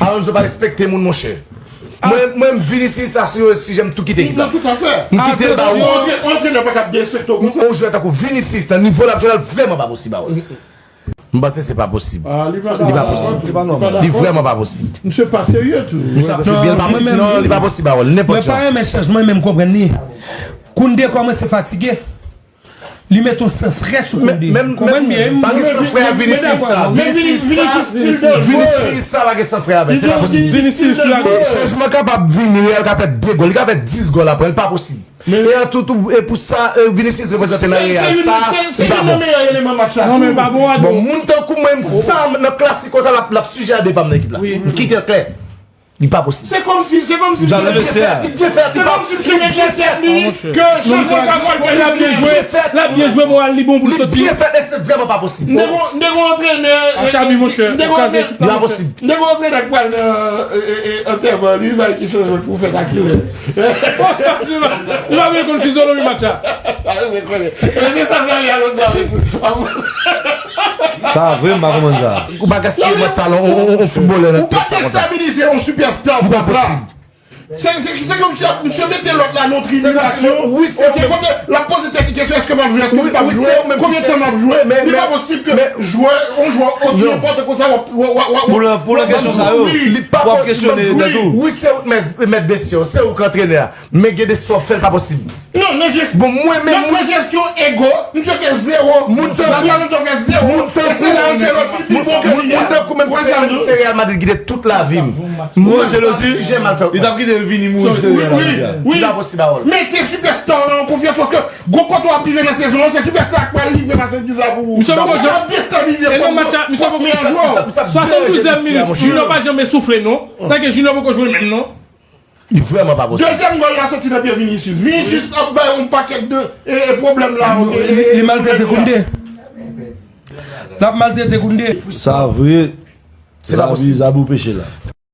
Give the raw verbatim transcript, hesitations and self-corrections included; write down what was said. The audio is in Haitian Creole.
Alonso pa respekte moun, monchè. Mwen, mwen, Vinicius la, si yo, si jèm tou kite ekip la. Non, tout à fait. M kite l ba ou. Yon antre- yon antrenè pa kap derespekte w konsa. Yon jwè tankou Vinicius la, nivo l ap jwe la vrèman pa posib, Harold. M panse se pa posib. Ah, li pa Li pa posib. Se pa nòmal. Li vrèman pa posib. Misye pa serye tou. Misye ap jwe byen, li pa posib. Non, li pa posib, Harold. Nenpòt Mwen pa jan. Renmen chanjman, men m konprann li. Kounde kòmanse fatige. Li mete yon san frè sou Kounde. Konprann byen. Pa gen san frè a Vinicius sa. Vinicius sa, Vinicius sa pa gen san frè avè l. Se pa posib. Vinicius la. Chanjman kapab vini, Real ka fè de gòl, li ka fè dis gòl apre, li pa posib. E an tou, tou, e pou sa, e, Vinicius reprezante nan Real sa, li pa bon. Se meyè eleman match la. Non, men pa bon. Bon, moun tankou mwen, m sa nan klasiko sa, l ap, l ap sijè a depa m nan ekip la. M kite l klè. Li pa posib. Se kòmsi, se kòmsi. Jan leve se a. Se kòmsi misye gen tèt li ke chanjman sa fò l fè. L ap byen jwe, l ap byen jwe, moral li bon pou l Li soti. Byen fèt e se vrèman pa posib. M te gon- m te gon antrenè. Achabi, monchè, M te gon kraze. antrenè. Li pa posib. M te gon antrenè k pral nan antèman li bay ki chanjman pou fè kakilè. Li pa byen konn fizyonomi match la. E se sa sa li alò sa. Sa vre, m pa konprann sa. Ou pa gaspiye mwen talon, on, on, on foutbolè nan Ou pa destabilize yon superstar pou sa. Se se se kòm si misye mete lòt la nan tribilasyon. Wi, se Ok, kote l ap poze tèt li kesyon, èske m ap jwe, èske m p ap jwe, konbyen tan m ap jwe. Li pa posib ke jwè, yon jwè osi enpòtan konsa w ap w ap w ap Pou la, pou la kesyon sa yo, Li pa w ap kesyone tèt ou. Wi, se ou k mèt, mèt desisyon, se ou k antrenè a. Men gen de sa w fè l pa posib. Non, nan jes- Bon, mwen menm, nan nan jesyon ego, misye fè zewo. Moun tankou- Fernando fè zewo. Moun tankou- E se la Ancelotti pi bon ke Moun li a. Moun tankou menm se, se Real Madrid ki te tout lavi m. Ou Ancelotti, Si jèm al fè. Li t ap kite l vini mouri sou teren an deja. Li pa posib, Harold. Mete superstar nan konfyans paske gwo kote w ap rive nan sezon an, se superstar k pral livre machandiz la pou ou. Misye poko jwe. Ap destabilize E nan match la, misye poko jwe. Swasanndouzèm minit, Junior pa janm soufle non. Tanke Junior poko jwe menm non. Li vrèman pa posib. Dezyèm gòl la soti nan pye Vinicius. Vinicius ap bay yon pakèt de e, e pwoblèm la. Li maltrete Kounde. L ap maltrete Kounde. Sa vre. Se pa posib. Zabi ou peche la.